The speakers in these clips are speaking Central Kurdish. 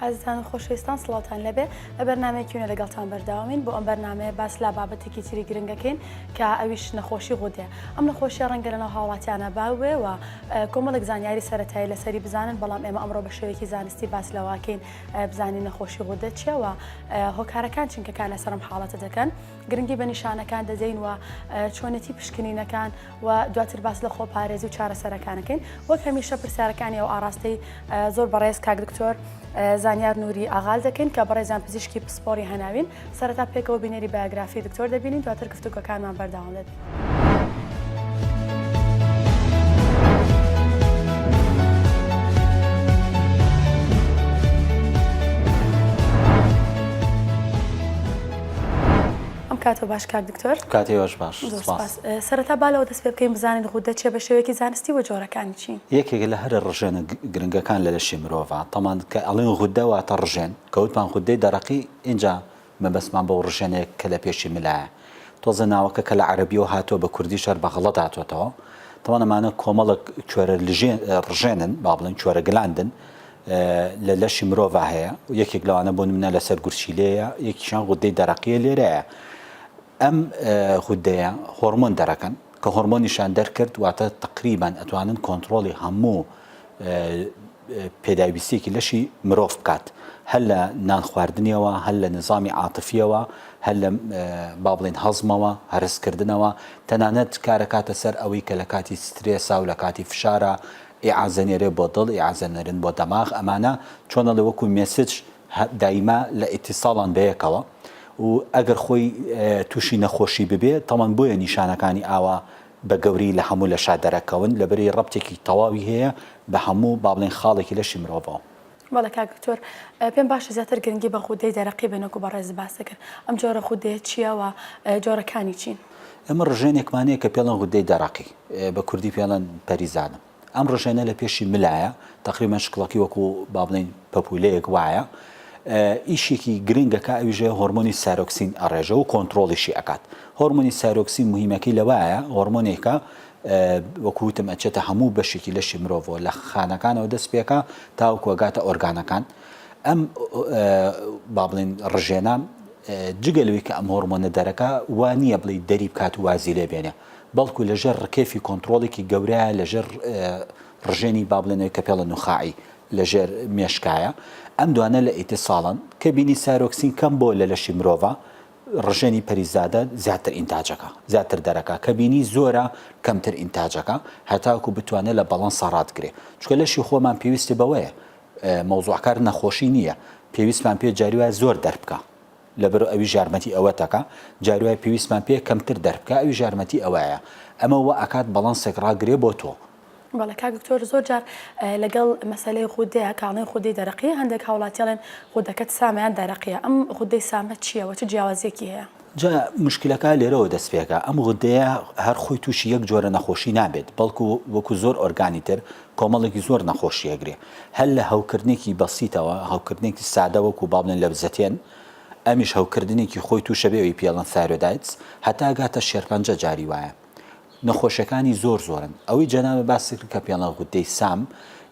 ئازیزان و خۆشەویستان سڵاوتان لێبێ لە بەرنامەیەکی نوێ لەگەڵتان بەردەوامین بۆ ئەم بەرنامەیە باس لە بابەتێکی تری گرنگەکەین کە ئەویش نەخۆشی غودەیە ئەم نەخۆشیە ڕەنگە لەناو هاوڵاتیانە باو بێ و کۆمەڵێک زانیاری سەرەتایی لەسەری بزانن بەڵام ئێمە ئەمڕۆ بە شێوەیەکی زانستی باس لەوەکەین بزانین نەخۆشی غودە چییە و هۆکارەکان چین کە کار لەسەر ئەم حاڵەتە دەکەن گرنگی بە نیشانەکان دەدەین و چۆنێتی پشکنینەکان و دواتر باس لە خۆپارێزی و چارەسەرەکانەکەین وەک هەمیشە پرسیارەکانی ئەو ئاراستەی زۆر بەڕێز کاک دکتۆر زانیار نوری ئاغال دەکەین کە بەڕێزیان پزیشکی پسپۆری هەناوین سەرەتا پێکەوە بینەری بایۆگرافی دکتۆر دەبینین دواتر گفتوگۆکانمان بەردەوام دەبین. ئەم کاتەو باش کاک دکتۆر. کاتی ئێوەش باش زۆر سپاس. سپاس. سەرەتا با لەوە دەست پێ بکەین بزانین غودە چیە بە شێوەیەکی زانستی و جۆرەکانی چین؟ یەکێکە لە هەرە ڕژێنە گرنگەکان لە لەشی مرۆڤا تەمان کە ئەڵێن غودە واتە ڕژێن کە وتمان غودەی دەرەقی ئینجا مەبەستمان بەو ڕژێنەیە کە لە پێشی ملایە تۆزە ناوەکە کە لە عەرەبیەوە هاتووە بە کوردیش هەر بە غەڵەت هاتۆتەوە تەمان ئەمانە کۆمەڵک کوێرە لژێن ڕژێنن با بڵێن کوێرە گلاندن لە لەشی مرۆڤا هەیە یەکێک لەوانە بۆ نمونە لەسەر گورچیلەیە یەکیشان غودەی دەرەقیە لێرەیە ئەم غودەیە هۆرمۆن دەرەکەن کە هۆرمۆنیشان دەرکرد واتە تقریبان ئەتوانن کۆنتترۆلی هەموو پێداویستیەکی لەشی مرۆڤ بکات هەر لە نان خواردنیەوە هەر لە نظامی عاتفیەوە هەر لە با بڵێن هەزمەوە هەرسکردنەوە تەنانەت کارەکاتە سەر ئەوەی کە لە کاتی سترێسا و لە کاتی فشارە ئیعازە نێرێ بۆ دڵ ئیعازە نێرن بۆ دەماغ ئەمانە چۆن ئەڵێ وەکو message دایما لە ئیتیساڵان بەیەکەوە و ئەگەر خۆی تووشی نەخۆشی ببێ تەمان بۆیە نیشانەکانی ئاوا بە گەوری لە هەموو لەشا دەرەکەون لەبەری ڕەبتێکی تەواوی هەیە بە هەموو با بڵێن خاڵێکی لەشی مرۆڤەوە. بەڵێ کاک دکتۆر پێم باشە زیاتر گرنگی بە غودەی دەرەقی بەین وەکو بەڕێزت باست کرد ئەم جۆرە غودەیە چییە و جۆرەکانی چین؟ ئێمە ڕژێنێکمان هەیە کە پێڵێن غودەی دەرەقی بە کوردی پێڵێن پەریزادە ئەم ڕژێنە لە پێشی ملایە تقریبا شکڵەکی وەکو با بڵێین پەپولەیەک وایە ئیشێکی گرنگەکە ئەویژە هۆرمۆنی سارۆکسین ئەڕێژە و کۆنتترۆڵیشی ئەکات هۆرمۆنی سارۆکسین مهمەکەی لەوایە هۆرمۆنێکە وەکو وتم ئەچێتە هەموو بەشێکی لەشی مرۆڤەوە لە خانەکانەوە دەست پێکا تاوەکو ئەگاتە ئۆرگانەکان ئەم با بڵێن ڕژێنە جگە لەوەی کە ئەم هۆرمۆنە دەرەکە وا نییە بڵێ دەری بکات و وازی لێ بێنێ بەڵکو لەژێر ڕکێفی کۆنتترۆڵێکی گەورەیە لەژێر ڕژێنی با بڵێنەوەی کە پێڵە نوخاعی لەژێر مێشکایە ئەم دوانە لە ئیتیساڵن کە بینی سارۆکسین کەم بۆ لە لەشی مرۆڤە ڕژێنی پەریزادە زیاتر ئینتاجەکا زیاتر دەرەکا کە بینی زۆرە کەمتر ئینتاجەکا هەتاکو بتوانێ لە بەڵەنسا ڕاتگرێ چونکە لەشی خۆمان پێویستی بەوەیە مەوزوعکار نەخۆشی نییە پێویستمان پێ جاری وایە زۆر دەربکا لەبەر ئەویش یارمەتی ئەوە تەکا جاری وایە پێویستمان پێ کەمتر دەربکا ئەویش یارمەتی ئەوەیە ئەمە وا ئەکات بەڵەنسێک ڕاگرێ بۆ تۆ. بەڵێ کاک دکتۆر زۆر جار لەگەڵ مەسەلەی غودەیە کە ئەڵێن غودەی دەرەقیە هەندێک هاوڵاتی ئەڵێن غودەکەت سامە یان دەرەقیە ئەم غودەی سامە چییە وە چ جیاوازیەکی هەیە؟ جا موشکیلەکە لێرەوە دەست پێکا ئەم غودەیە هەر خۆی تووشی یەک جۆرە نەخۆشی نابێت بەڵکو وەکو زۆر ئۆرگانی تر کۆمەڵێکی زۆر نەخۆشی ئەگرێ هەر لە هەوکردنێکی بەسیتەوە هەوکردنێکی سادە وەکو با بڵێن لەبزەتێن ئەمیش هەوکردنێکی خۆی تووشە بێ ئەوی پێڵەن thyroiditis هەتا گاتە شێرپەنجە جاری وایە نەخۆشیەکانی زۆر زۆرن ئەوەی جەنابت باست کرد کە پێڵە غودەی سام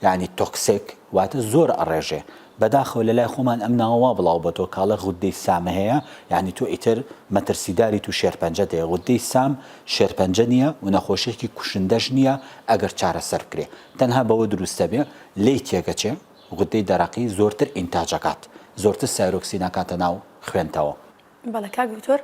یانی toxic واتە زۆر ئەڕێژێ بەداخەوە لەلای خۆمان ئەم ناوە وا بڵاو بۆتەوە کاڵێ غودەی سام هەیە یانی تۆ ئیتر مەترسیداریت و شێرپەنجەت هەیە غودەی سام شێرپەنجە نییە و نەخۆشیەکی کوشندەش نییە ئەگەر چارەسەر بکرێ تەنها بەوە دروستە بێ لێی تێگەچێ غودەی دەرەقی زۆرتر ئینتاج ئەکات زۆرتر سایرۆکسین ئەکاتە ناو خوێنتەوە. بەڵێ کاک دکتۆر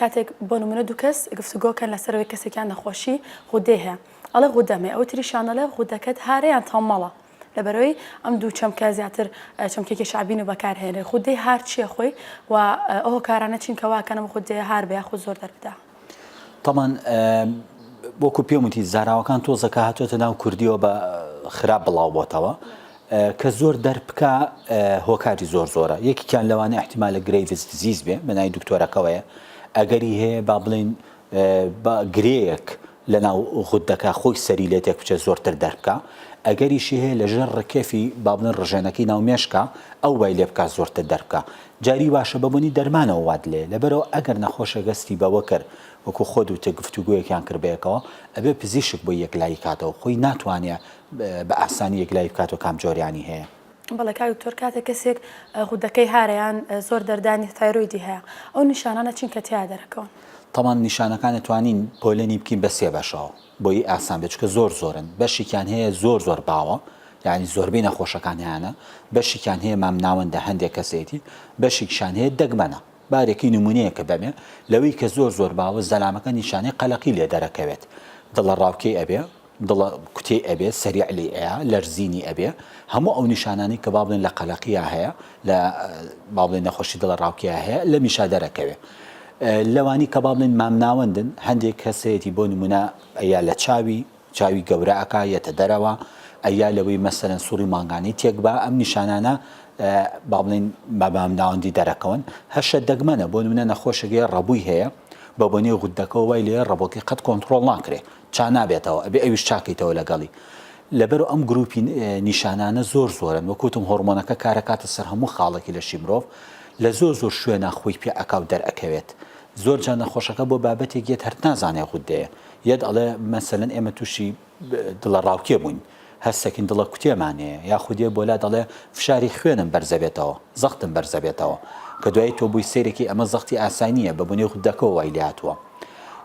کاتێک بۆ نمونە دوو کەس گفتوگۆ کەن لەسەر ئەوەی کەسێکیان نەخۆشی غودەی هەیە ئەڵێ غودەم هەیە ئەو تریشیان ئەڵێ غودەکەت هارە یان تەمەڵە لەبەرەوەی ئەم دوو چەمکە زیاتر چەمکێکی شەعبین و بەکارهێنرێ غودەی هار چییە خۆی و ئەو هۆکارانە چین کە واکەن ئەم غودەیە هار بێ یاخود زۆر دەربدا؟ تەبعەن وەکو پێم وتی زاراوەکان تۆزەکە هاتۆتە ناو کوردیەوە بە خراپ بڵاو بۆتەوە کە زۆر دەربکا هۆکاری زۆر زۆرە یەکێکیان لەوانە احتیمالە Graves disease بێ بەناوی دکتۆرەکەوەیە ئەگەری هەیە با بڵێین بە گرێیەک لەناو غودەکە خۆی سەری لێ تێک بچێت زۆرتر دەربکا ئەگەریشی هەیە لەژێر ڕکێفی با بڵێن ڕژێنەکەی ناو مێشکە ئەو وای لێ بکات زۆرتر دەربکا جاری واشە بە بۆنی دەرمانەوە وات لێ لەبەرئەوە ئەگەر نەخۆشێک هەستی بەوە کرد وەکو خۆت وتت گفتوگۆیەکیان کرد بەیەکەوە ئەبێ پزیشک بۆی یەکلایی کاتەوە خۆی ناتوانێ بە ئاسانی یەکلایی بکاتەوە کام جۆریانی هەیە. بەڵێ کاک دکتۆر کاتێک کەسێک غودەکەی هارە یان زۆر دەردانی ثایرۆیدی هەیە ئەو نیشانانە چین کە تیا دەرەکەون؟ تەبعەن نیشانەکان ئەتوانین پۆلێنی بکەین بە سێ بەشەوە بۆی ئاسان بێت چونکە زۆر زۆرن بەشێکیان هەیە زۆر زۆر باوە یعنی زۆربەی نەخۆشەکان هەیانە بەشێکیان هەیە مامناوەندە هەندێک کەسێتی بەشێکیشان هەیە دەگمەنە بارێکی نمونەیەکە بەمێ لەوەی کە زۆر زۆر باوە زەلامەکە نیشانەی قەلەقی لێ دەرەکەوێت دڵەڕاوکێی ئەبێ دڵە کوتێی ئەبێ، سەریع لێی ئەیا، لەرزینی ئەبێ، هەموو ئەو نیشانانەی کە با بڵێن لە قەلەقیا هەیە، لە با بڵێن نەخۆشی دڵەڕاوکێیا هەیە، لەمیشا دەرەکەوێ. لەوانی کە با بڵێن مامناوەندن، هەندێک کەس هەیەتی بۆ نموونە ئەیا لە چاوی، چاوی گەورە ئەکا، یەتە دەرەوە، ئەیا لەوەی مەسەلەن سوڕی مانگانەی تێک با، ئەم نیشانانە با بڵێن بە مامناوەندی دەرەکەون. هەشە دەگمەنە، بۆ نموونە نەخۆشێک هەیە ڕەبووی هەیە، بە بۆنەی غوددەکەوە وای لێیە ڕەبۆکەی قەت کۆنتڕۆڵ ناکرێ. چا نابێتەوە ئەبێ ئەویش چاکەیتەوە لەگەڵی لەبەر ئەم گروپی نیشانانە زۆر زۆرن وەک وتم هۆرمۆنەکە کارەکاتە سەر هەموو خاڵێکی لەشی مرۆڤ لە زۆر زۆر شوێنا خۆی پێ ئەکا و دەرئەکەوێت زۆر جار نەخۆشەکە بۆ بابەتێک یەت هەر نازانێ غودەیە یەت ئەڵێ مەسەلەن ئێمە تووشی دڵەڕاوکێ بووین هەستەکین دڵە کوتێمان هەیە یاخود یە بۆلا دەڵێ فشاری خوێنم بەرزەبێتەوە زەختم بەرزەبێتەوە کە دوایی تۆ بووی سەیرەکی ئەمە زەختی ئاسای نییە بە بونەی غودەکەوە وای لێهاتووە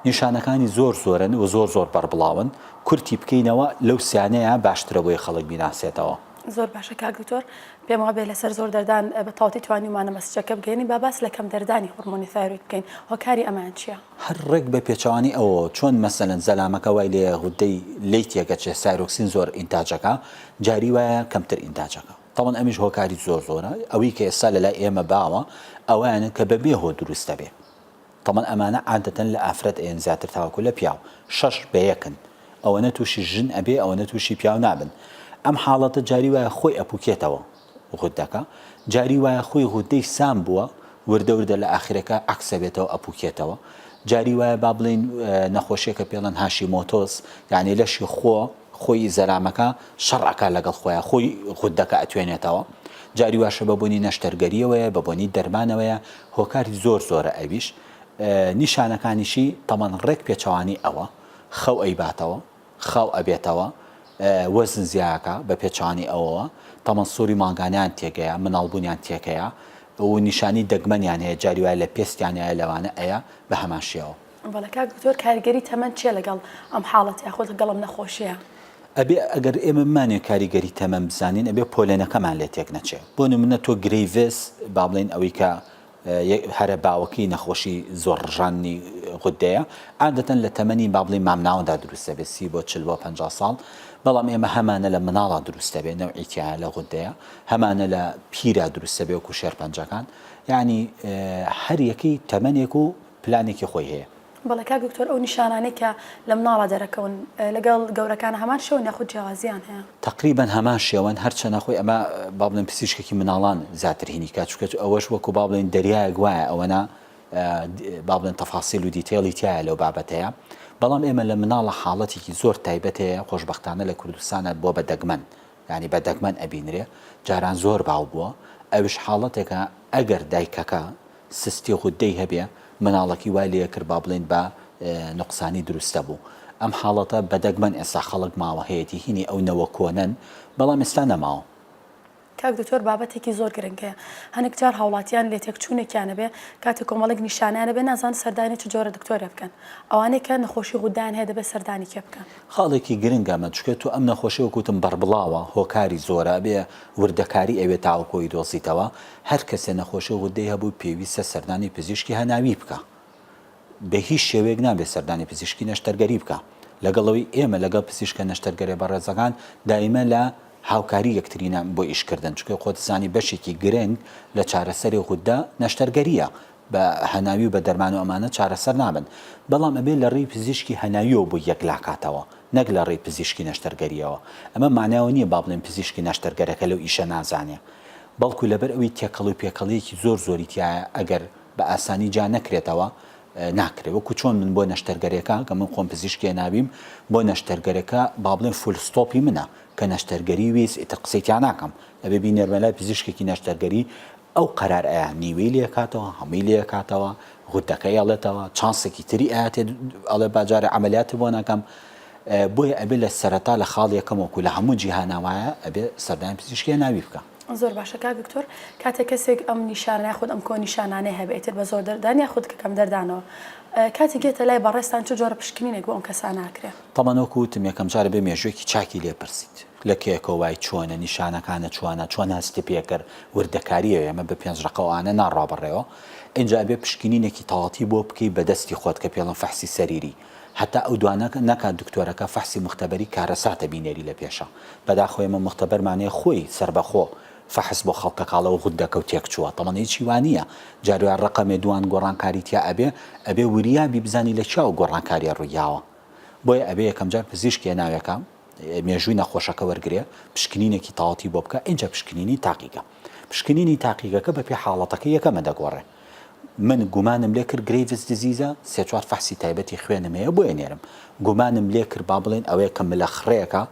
نیشانەکانی زۆر زۆرن و زۆر زۆر بەربڵاون، کورتی بکەینەوە لەو سیانەیە باشترە بۆی خەڵک بیناسێتەوە. زۆر باشە کاک دکتۆر، پێم وابێ لەسەر زۆر دەردان بە تەواوەتی توانیومانە message ەکە بگەیەنین، با باس لە کەم دەردانی هۆرمۆنی ثایرۆید بکەین، هۆکاری ئەمەیان چیە؟ هەر ڕێک بە پێچەوانەی ئەوەوە، چۆن مەسەلەن زەلامەکە وای لێیە غودەی لێی تێکەچێ thyroxine زۆر ئینتاج ئەکا، جاری وایە کەمتر ئینتاج ئەکا. تەبعەن ئەمیش هۆکاری زۆر زۆرە، ئەوەی کە ئێستا لەلای ئێمە باوە ئەوەیانە کە بەبێ هۆ دروست دەبێ. تەبعەن ئەمانە عادەتەن لە ئافرەت ئەیەن زیاتر تاوەکو لە پیاو شەش بە یەکن ئەوەنە توشی ژن ئەبێ ئەوەنە توشی پیاو نابن ئەم حاڵەتە جاری وایە خۆی ئەپوکێتەوە غودەکە جاری وایە خۆی غودەی سام بووە وردە وردە لە ئاخرەکە عەکسە بێتەوە ئەپوکێتەوە جاری وایە با بڵێین نەخۆشیەکە پێڵەن هاشیمۆتۆس یعنی لەشی خۆ خۆی زەلامەکە شەڕ ئەکا لەگەڵ خۆیا خۆی غودەکە ئەتوێنێتەوە جاری واشە بە بۆنی نەشتەرگەریەوەیە بە بۆنی دەرمانەوەیە هۆکاری زۆر زۆرە ئەویش نیشانەکانیشی تەمان ڕێک پێچەوانی ئەوە خەو ئەیباتەوە خاو ئەبێتەوە وەزن زیاکە بە پێچوانی ئەوەوە تەمەن سووری مانگانیان تێگەیە مناڵبوونیان تێکەیە و نیشانی دەگمەنیان هەیە جاری وایە لە پێستیان هەیە لەوانە ئەیە بە هەمان شێوە. بەڵێ کاک دکتۆر کاریگەری تەمەن چیە لەگەڵ ئەم حاڵەتە یاخود لەگەڵ ئەم نەخۆشیە؟ ئەبێ ئەگەر ئێمە بمانەوێ کاریگەری تەمەن بزانین ئەبێ پۆلێنەکەمان لێ تێک نەچێ بۆ نمونە تۆ گرەیڤس با بڵێین ئەوەی کە هەرە باوەکەی نەخۆشی زۆر ڕژانی غودەیە عادەتەن لە تەمەنی با بڵێین مامناوەندا دروست دەبێت سی بۆ 40 بۆ 50 ساڵ بەڵام ئێمە هەمانە لە مناڵا دروست دەبێت نەوعی تیایە لە غودەیە هەمانە لە پیرا دروست دەبێت وەکو شێرپەنجەکان یعنی هەر یەکەی تەمەنێک و پلانێکی خۆی هەیە. بەڵێ کاک دکتۆر ئەو نیشانانەی کە لە مناڵا دەرەکەون لەگەڵ گەورەکان هەمان شێوەن یاخود جیاوازیان هەیە؟ تەقریبەن هەمان شێوەن هەرچەنە خۆی ئەمە با بڵێن پزیشکێکی مناڵان زیاتر هینی کا چونکە ئەوەش وەکو با بڵێن دەریایەک وایە ئەوەنە با بڵێن تەفاسیل و detail ی تایە لەو بابەتەیە بەڵام ئێمە لە مناڵە حاڵەتێکی زۆر تایبەت هەیە خۆشبەختانە لە کوردستانە بۆ بە دەگمەن یانی بە دەگمەن ئەبینرێ جاران زۆر باو بووە ئەوش حاڵەتێکە ئەگەر دایکەکە سستی غوددەی هەبێ مناڵەکی وای لێ کرد با بڵێین بە نوقسانی دروستە بوو ئەم حاڵەتە بە دەگمەن ئێستا خەڵک ماوە هەیەتی هینی ئەو نەوە کۆنەن بەڵام ئێستا نەماوە. کاک دکتۆر بابەتێکی زۆر گرنگ هەیە هەنێک جار هاوڵاتیان لێتێکچوونێکیان هەبێ کاتێک کۆمەڵێک نیشانەیان هەبێ نازانن سەردانی چ جۆرە دکتۆرێ بکەن ئەوانەی کە نەخۆشی غوددەیان هەیە دەبێ سەردانی کێ بکەن؟ خاڵێکی گرنگە ئەمە چونکە تۆ ئەم نەخۆشیە وەک وتم بەربڵاوە هۆکاری زۆرە ئەبێ وردەکاری ئەوێ تاوەکو ئەیدۆزیتەوە هەر کەسێ نەخۆشی غودەی هەبوو پێویستە سەردانی پزیشکی هەناوی بکا بە هیچ شێوەیەک نابێت سەردانی پزیشکی نەشتەرگەری بکا لەگەڵ ئەوەی ئێمە لەگەڵ پزیشکە نەشتەرگەرە بەڕێزەکان دایمە لە هاوکاری یەکترینە بۆ ئیشکردن چونکە خۆت زانی بەشێکی گرنگ لە چارەسەری غودە نەشتەرگەریە بە هەناوی و بە دەرمان و ئەمانە چارەسەر نابن بەڵام ئەبێ لە ڕێی پزیشکی هەناویەوە بۆی یەکلاکاتەوە نەک لە ڕێی پزیشکی نەشتەرگەریەوە ئەمە مانای ئەوە نیە با بڵێین پزیشکی نەشتەرگەرەکە لەو ئیشە نازانێ بەڵکو لەبەر ئەوی تێکەڵ و پێکەڵیەکی زۆر زۆری تیایە ئەگەر بە ئاسانی جیا نەکرێتەوە ناکرێ وەکو چۆن من بۆ نەشتەرگەرێکە کە من خۆم پزیشکی هەناویم بۆ نەشتەرگەرەکە با بڵێن full stop ی منە کە نەشتەرگەری ویست ئیتر قسەی تیا ناکەم ئەبێ بینێرمە لای پزیشکێکی نەشتەرگەری ئەو قەرار ئەیا نیوەی لێ ئەکاتەوە هەمووی لێ ئەکاتەوە غودەکەی ئەڵێتەوە چانسێکی تری ئەیاتێ ئەڵێ با جارێ عەمەلیاتی بۆ نەکەم بۆیە ئەبێ لە سەرەتا لە خاڵ یەکەم وەکو لە هەموو جیهانا وایە ئەبێ سەردانی پزیشکی هەناوی بکا. زۆر باشە کاک دکتۆر کاتێک کەسێک ئەم نیشانە یاخود ئەم کۆ نیشانانەی هەبێ ئیتر بە زۆر دەردان یاخود کە کەم دەردانەوە کاتێک یەتە لای بەڕێزتان چ جۆرە پشکنینێک بۆ ئەم کەسانە ئەکرێ؟ تەبعەن وەکو وتم یەکەم جار ئەبێ مێژووێکی چاکی لێ پرسیت لە کێکەوە وای چۆنە نیشانەکانت چۆنە چۆن هەستی پێ کرد وردەکاریە ئێمە بە پێنج ڕەقە ئەوانە ناڕوا بەڕێوە ئینجا ئەبێ پشکنینێکی تەواوەتی بۆ بکەی بە دەستی خۆت کە پێڵن فەحسی سەریری هەتا ئەو دوا نەکات دکتۆرەکە فەحسی موختەبەری کارەساتە بینەری لە پێشە بەداخەوە ئێمە موختەبەرمان هەیە خۆی سەربەخۆ فەحس بۆ خەڵکەکە ئەڵێ غودەکە و تێکچووە تەبعەن هیچی وا نییە جاروار ڕەقەمێ دوان گۆڕانکاری تیا ئەبێ ئەبێ وریا بی بزانی لە کیا ئەو گۆڕانکاریە ڕوویاوە بۆیە ئەبێ یەکەم جار پزیشکێ ناوێکە مێژووی نەخۆشەکە وەرگرێ پشکنینێکی تەواوەتی بۆ بکا ئینجا پشکنینی تاقیگە پشکنینی تاقیگەکە بە پێی حاڵەتەکە یەکەمە دەگۆڕێ من گومانم لێ کرد Graves disease ە سێ چوار فەحسی تایبەتی خوێنم هەیە بۆیە نێرم گومانم لێ کرد با بڵێن ئەوەیە کە ملە خڕێکە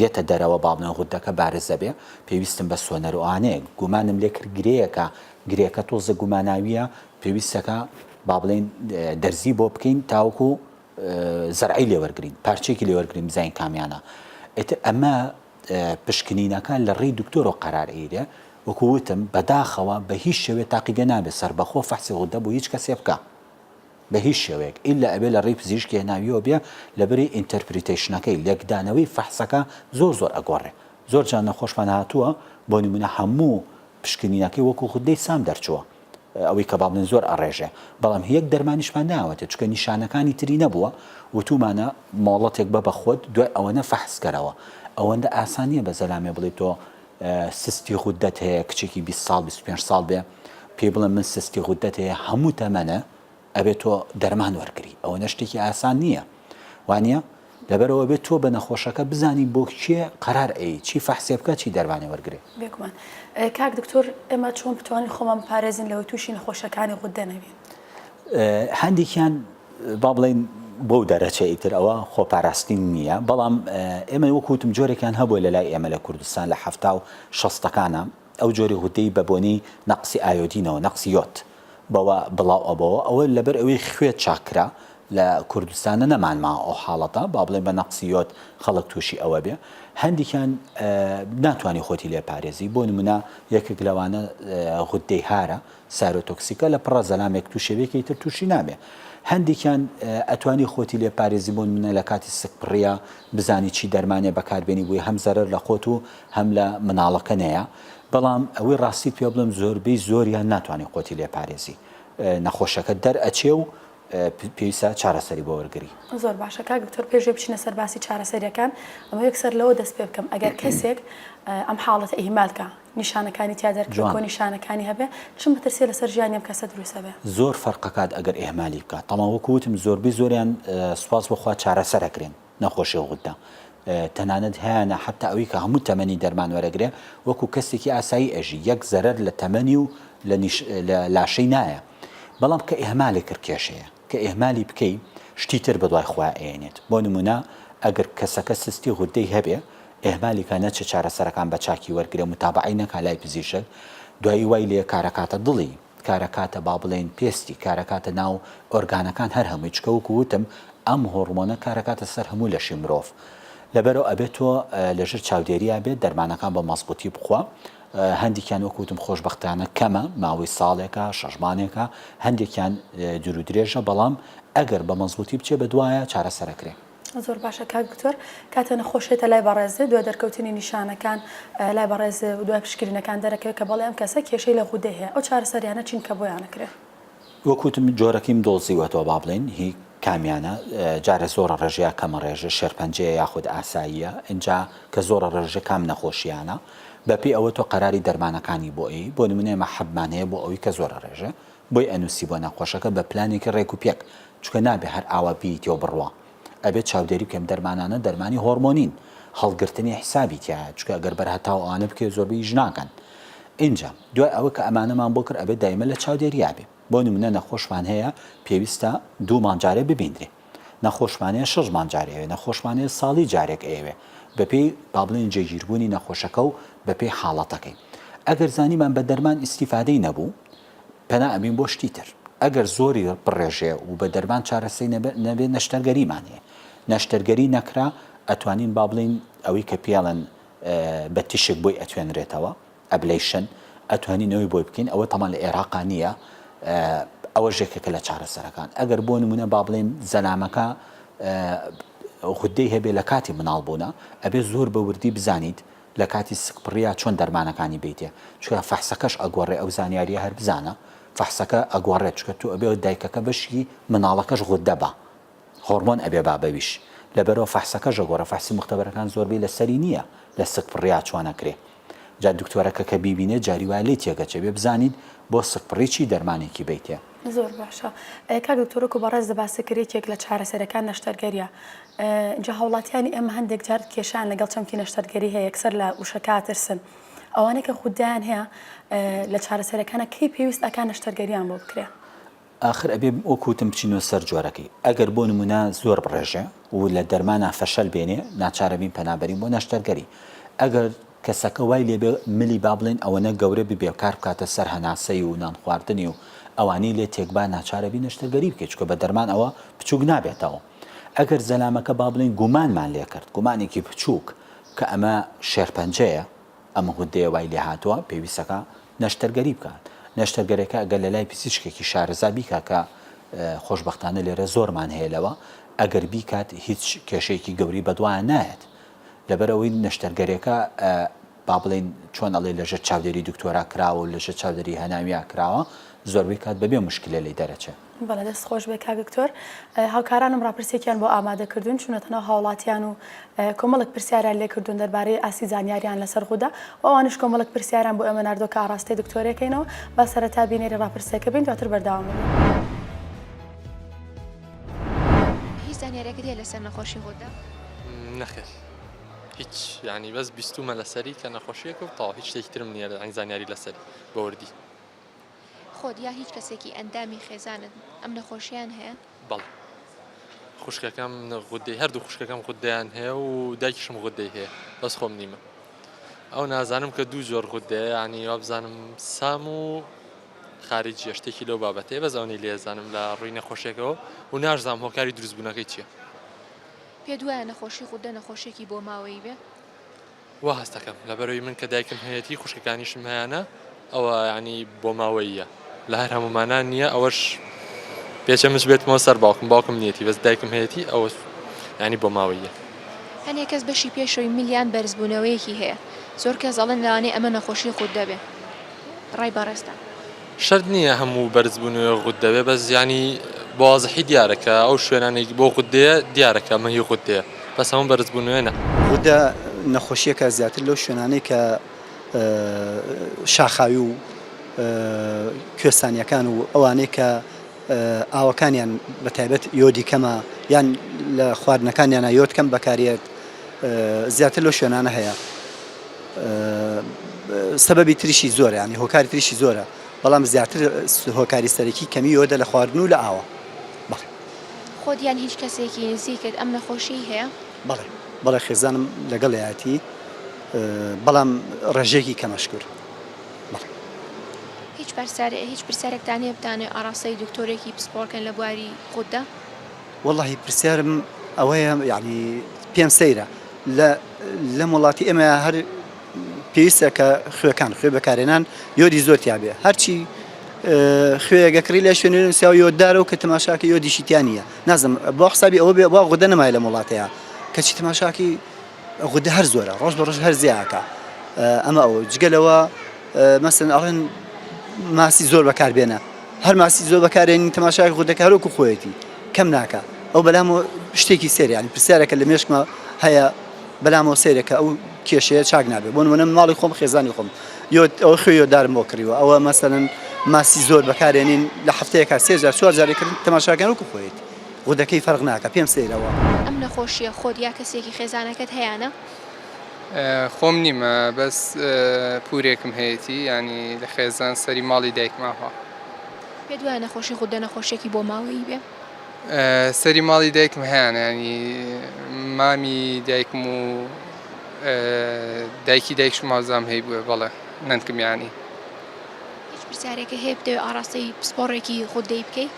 یەتە دەرەوە با بڵێن غودەکە بارز دەبێ پێویستم بە سۆنەر و ئانەیە گومانم لێ کرد گرێیەکە گرێکە تۆزە گوماناویە پێویستەکە با بڵێن دەرزی بۆ بکەین تاوەکو زەرعی لێ وەرگرین پارچەیەکی لێ وەرگرین بزانین کامیانە ئیتر ئەمە پشکنینەکە لە ڕێی دکتۆرەوە قەرار ئەیرێ وەکو وتم بەداخەوە بە هیچ شێوەیە تاقیگە نابێ سەربەخۆ فەحسی غودە بۆ هیچ کەسێ بکا بە هیچ شێوەیەک ئیلا ئەبێ لە ڕێی پزیشکی هێناویەوە بێ لەبری interpretation ەکەی لێکدانەوەی فەحسەکە زۆر زۆر ئەگۆڕێ زۆر جار نەخۆشمان هاتووە بۆ نمونە هەموو پشکنینەکەی وەکو غودەی سام دەرچووە ئەوەی کە با بڵێن زۆر ئەڕێژێ بەڵام یەک دەرمانیشمان ناوەتێ چونکە نیشانەکانی تری نەبووە وتومانە مۆڵەتێک بە بە خۆت دوای ئەوەنە فەحس کەرەوە ئەوەندە ئاسان نییە بە زەلامێ بڵێ تۆ سستی غودەت هەیە کچێکی 20 ساڵ 25 ساڵ بێ پێی بڵێ من سستی غودەت هەیە هەموو تەمەنە ئەبێ تۆ دەرمان وەرگری ئەوەنە شتێکی ئاسان نییە وانە لەبەرئەوە ئەبێت تۆ بە نەخۆشەکە بزانی بۆ کێ قەرار ئەیەی چی فەحسێ بکا چی دەرمانێ وەرگرێ. بێگومان کاک دکتۆر ئێمە چۆن بتوانین خۆمان بپارێزین لەوەی تووشی نەخۆشیەکانی غوددە نەبین؟ هەندێکیان با بڵێین بەو دەرەچە ئیتر ئەوە خۆپاراستن نییە بەڵام ئێمە وەکو وتم جۆرێکیان هەبووە لە لای ئێمە لە کوردستان لە حەفتا و شەستەکانە ئەو جۆری غودەی بە بۆنەی نەقسی ئایۆدینەوە نەقسی یۆد بەوە بڵاو ئەبۆوە ئەوە لەبەر ئەوەی خوێ چاک کرا لە کوردستانە نەمان ماوە ئەو حاڵەتە با بڵێن بە نەقسی یۆد خەڵک تووشی ئەوە بێ هەندێکیان ناتوانانی خۆتی لێ پارێزی بۆ نمونە یەکێک لەوانە غودەی هارە thyrotoxic ە لە پڕە زەلامێک تووشێ بێ تر تووشی نابێ هەندێکیان ئەتوانی خۆتی لێ پارێزی بۆ نمونە لە کاتی سکپڕیە بزانی چی دەرمانێ بەکاربێنی بووی هەم زەرەر لە خۆت و هەم لە مناڵەکە نەیە بەڵام ئەوەی ڕاستیت پێ بڵێم زۆربەی زۆریان ناتوانانی خۆتی لێ پارێزی نەخۆشەکە دەرئەچێ و پێویستە چارەسەری بۆ وەرگری. زۆر باشە کاک دکتۆر پێش ئەوەی بچینە سەر باسی چارەسەریەکان ئەمەوێ یەکسەر لەوە دەست پێ بکەم ئەگەر کەسێک ئەم حاڵەتە ئیهمال کا نیشانەکانی تیا دەرکەوێ جوان. کۆ نیشانەکانی هەبێ چ مەترسیە لەسەر ژیانی ئەم کەسە دروست ئەبێ؟ زۆر فەرقەکات ئەگەر ئیهمالی بکات تەمان وەکو وتم زۆربەی زۆریان سوپاس بۆ خوا چارەسەر ئەکرێن نەخۆشی غودە تەنانەت هەیانە حەتا ئەوی کە هەموو تەمەنی دەرمان وەرەگرێ وەکو کەسێکی ئاسایی ئەژی یەک زەرەر لە تەمەنی و لە نیش لە لاشەی نایە بەڵام کە ئیهمالی کرد کێشەیە کە ئیهمالی بکەی شتی تر بەدوای خۆیا ئەیەنێت بۆ نمونە ئەگەر کەسەکە سستی غودەی هەبێ ئیهمالی کا نەچێ چارەسەرەکان بە چاکی وەرگرێ موتابەعەی نەکا لای پزیشک دوایی وای لێ کارەکاتە دڵی کارەکاتە با بڵێین پێستی کارەکاتە ناو ئۆرگانەکان هەر هەمووی چکە وەکو وتم ئەم هۆڕمۆنە کارەکاتە سەر هەموو لەشی مرۆڤ لەبەرئەوە ئەبێت تۆ لەژێر چاودێریا بێت دەرمانەکان بە مەزبوتی بخوا هەندێکیان وەکو وتم خۆشبەختانە کەمە ماوەی ساڵێکە شەش مانێکە هەندێکیان دوور و درێژە بەڵام ئەگەر بە مەزبوتی بچێ بە دوایە چارەسەرەکرێ. زۆر باشە کاک دکتۆر کاتێ نەخۆش یەتە لای بەڕێزت دوای دەرکەوتنی نیشانەکان لای بەڕێز و دوای پشکنینەکان دەرەکەوێت کە بەڵێ ئەم کەسە کێشەی لە غودەی هەیە ئەو چارەسەریانە چین کە بۆیان ئەکرێ؟ وەک وتم جۆرەکەیم دۆزیوەتەوە با بڵێین هی کامیانە جارێ زۆرە ڕێژە یا کەمە ڕێژە شێرپەنجەیە یاخود ئاساییە ئینجا کە زۆرە ڕێژە کام نەخۆشیانە بەپێی ئەوە تۆ قەراری دەرمانەکانی بۆ ئەی بۆ نمونە ئێمە حەبمان هەیە بۆ ئەوی کە زۆرە ڕێژە بۆی ئەنوسی بۆ نەخۆشەکە بە پلانێکی ڕێک و پێک چونکە نابێ هەر ئاوا بیتێ و بڕوا ئەبێت چاودێری بکەم دەرمانانە دەرمانی هۆرمۆنین هەڵگرتنی حسابی تیایە چونکە ئەگەر بەر هەتاو ئەوانە بکەوێت زۆربەی ئیش ناکەن ئینجا دوای ئەوە کە ئەمانەمان بۆ کرد ئەبێت دایمە لە چاودێریا بێ بۆ نمونە نەخۆشمان هەیە پێویستە دوو مانگ جارێ ببیندرێ نەخۆشمان هەیە شەش مانگ جارێ ئەوێ نەخۆشمان هەیە ساڵی جارێک ئەیەوێ بەپێی با بڵێین جێگیربوونی نەخۆشەکە و بەپێی حاڵەتەکەی ئەگەر زانیمان بە دەرمان ئیستیفادەی نەبوو پەنا ئەبین بۆ شتی تر ئەگەر زۆری بڕێژێ و بە دەرمان چارەسەی نەبێ نەشتەرگەریمان هەیە نەشتەرگەری نەکرا ئەتوانین با بڵێین ئەوەی کە پێڵێن بە تیشک بۆی ئەتوێنرێتەوە. Ablation، ئەتوانین ئەوەی بۆی بکەین، ئەوە تەبعەن لە ئێراقا نییە، ئەوەش یەکێکە لە چارەسەرەکان. ئەگەر بۆ نموونە با بڵێین زەلامەکە غودەی هەبێ لە کاتی مناڵ بوونا، ئەبێ زۆر بە وردی بزانیت لە کاتی سکپڕیا چۆن دەرمانەکانی بەیتێ، چونکە فەحسەکەش ئەگۆڕێ ئەو زانیارییە هەر بزانە فەحسەکە ئەگۆڕێت، چونکە تۆ ئەبێ دایکەکە بەشی مناڵەکەش غودە با. هۆڕمۆن ئەبێ با بەویش لەبەرئەوە فەحسەکەش ئەگۆڕێ فەحسی موختەبەرەکان زۆربەی لەسەری نییە لە سکپڕیا چۆن ئەکرێ جا دکتۆرەکە کە بیبینێ جاری وایە لێی تێگەچێ بێ بزانیت بۆ سکپڕی چی دەرمانێکی بەیتێ. زۆر باشە کاک دکتۆر وەکو بەڕێزت باست کرد یەکێک لە چارەسەرەکان نەشتەرگەریە جا هاوڵاتیانی ئێمە هەندێک جار کێشەیان لەگەڵ چەمکی نەشتەرگەری هەیە یەکسەر لە وشەکە ئەترسن ئەوانەی کە خودیان هەیە لە چارەسەرەکانە کەی پێویست ئەکا نەشتەرگەریان بۆ بکرێ؟ ئاخر ئەبێ وەکو وتم بچینەوە سەر جۆرەکەی ئەگەر بۆ نمونە زۆر بڕێژێ و لە دەرمانا فەشەل بێنێ ناچارەبین پەنا بەرین بۆ نەشتەرگەری ئەگەر کەسەکە وای لێبێ ملی با بڵێن ئەوەنە گەورە ببێ کار بکاتە سەر هەناسەی و نان خواردنی و ئەوانەی لێ تێکبا ناچارەبی نەشتەرگەری بکەی چونکە بە دەرمان ئەوە بچوک نابێتەوە ئەگەر زەلامەکە با بڵێن گومانمان لێکرد گومانێکی بچوک کە ئەمە شێرپەنجەیە ئەم غودەیە وای لێهاتووە پێویستەکە نەشتەرگەری بکات، نەشتەرگەرەکە ئەگەر لە لای پزیشکێکی شارەزا بیکات کە خۆشبەختانە لێرە زۆرمان هەیە لەوە، ئەگەر بیکات هیچ کێشەیەکی گەورەی بەدوایان نایەت، لەبەرئەوەی نەشتەرگەرێکە با بڵێین چۆن ئەڵێ لەژێر چاودێری دکتۆرا کراوە و لەژێر چاودێری هەناویا کراوە زۆربەی کات بەبێ موشکیلە لێی دەرەچێ. بەڵێ دەست خۆش بێ کاک دکتۆر. هاوکارانم ڕاپرسیەکیان بۆ ئامادە کردوون، چوونەتە ناو هاوڵاتیان و کۆمەڵێک پرسیاریان لێ کردوون دەربارەی ئاستی زانیاریان لەسەر غودە و ئەوانیش کۆمەڵێک پرسیاریان بۆ ئێمە ناردووە کە ئاڕاستەی دکتۆرێکەینەوە. با سەرەتا بینەری ڕاپرسیەکە بین دواتر بەردەوام دەبین. هیچ زانیاریەکت هەیە لەسەر نەخۆشی غودە؟ نەخێر هیچ یانی بەس بیستومە لەسەری کە نەخۆشیەکە و تەواو هیچ شتێکی ترم نییە یانی زانیاری لەسەری بە وردی. خۆت یا هیچ کەسێکی ئەندامی خێزانت ئەم نەخۆشیەیان هەیە؟ بەڵێ خوشکەکەم غودەی هەردوو خوشکەکەم غودەیان هەیە و دایکیشم غودەی هەیە بەس خۆم نیمە ئەو نازانم کە دوو جۆر غودەیە یعنی وابزانم سام و خارجیە شتێکی لەو بابەتەیە بەس ئەوەی لێزانم لە ڕووی نەخۆشیەکەوە و ناشزانم هۆکاری دروستبوونەکەی چییە. پێت وایە نەخۆشی غودە نەخۆشیەکی بۆماوەیی بێ؟ وا هەست دەکەم لەبەرئەوەی من کە دایکم هەیەتی خوشکەکانیشم هەیانە ئەوە یانی بۆماوەییە لە هەر هەموومانا نییە ئەوەش پێچە مچ بێتمەوە سەر باوکم باوکم نیەتی بەس دایکم هەیەتی ئەوە ینی بۆماوەییە. هەنێ کەس بەشی پێشەوەی ملیان بەرزبوونەوەیەکی هەیە زۆر کەس ئەڵێن لەوانەیە ئەمە نەخۆشی غودە بێ ڕای بەڕێزتان؟ شەرت نییە هەموو بەرزبوونەوەی غوددە بێ بەس یانی بە وازحی دیارە کە ئەو شوێنانەی بۆ غوددەیە دیارە کە ئەمە هی غوددەیە بەس هەموو بەرزبوونەوەی نا. غودە نەخۆشییەکە زیاتر لەو شوێنانەی کە شاخاوی و کوێستانییەکان و ئەوانەی کە ئاوەکانیان بە تایبەت یۆدی کەمە یان لە خواردنەکانیانە یۆد کەم بەکارێت زیاتر لەو شوێنانە هەیە. سەبەبی تریشی زۆرە یانی هۆکاری تریشی زۆرە بەڵام زیاتر هۆکاری سەرەکی کەمی یۆدە لە خواردن و لە ئاوە بەڵێ. خۆت یان هیچ کەسێکی نزیکت ئەم نەخۆشیەی هەیە؟ بەڵێ بەڵێ خێزانم لەگەڵیایەتی بەڵام ڕێژەیەکی کەمە شکور بەڵێ. هیچ پرسیارێ هیچ پرسیارێکتان هەیە بتانەوێ ئاڕاستەی دکتۆرێکی پسپۆڕ کەن لە بواری غودە؟ وەڵاهی پرسیارم ئەوەیە یانی پێم سەیرە لە لەم وڵاتی ئێمە هەر پێویستە کە خوێکان خوێ بەکارێنان یۆدی زۆر تیاابێ هەرچی خوێگە کڕی لە شوێنێ نووسیا و یۆدارە و کە تەماشاکە یۆدیشی تیا نییە نازم بۆ حسابی ئەوە بێ وا غودە نەمای لەم وڵاتەیە کەچی تەماشاکی غودە هەر زۆرە ڕۆژ بە ڕۆژ هەر زیاکە ئەمە ئەوە جگە لەوە مەسن ئەڵێن ماسی زۆر بەکاربێنە هەر ماسی زۆر بەکارێنین تەماشای غودەکە هەروەکو خۆیەتی کەم ناکا ئەو بەلام شتێکی سێر یانی پرسیارێکە لە مێشکما هەیە بەلامەوە سێرێکە ئەو کێشەیە چاک نابێت بۆ نمونە ماڵی خۆم خێزانی خۆم یۆد ئەوە خوێ یۆدارم بۆ کڕیوە ئەوە مەسەلەن ماسی زۆر بەکارێنین لە هەفتەیەکا سێ جار چوار جارێک کردن تەماشاکەن وەکو خۆیەتی غودەکەی فەرق ناکا پێم سەیرەوە. ئەم نەخۆشیە خۆت یا کەسێکی خێزانەکەت هەیانە؟ خۆم نیمە بەس پورێکم هەیەتی یانی لە خێزان سەری ماڵی دایکم ئاوا. پێت وایە نەخۆشی غودە نەخۆشیەکی بۆماوەیی بێ؟ سەری ماڵی دایکم هەیانە یانی مامی دایکم و دایکی دایکشم وابزانم هەیبووە بەڵێ نەنکم یانی. هیچ پرسیارێکت هەیە بتەوێ ئاڕاستەی پسپۆڕێکی غودەی بکەی؟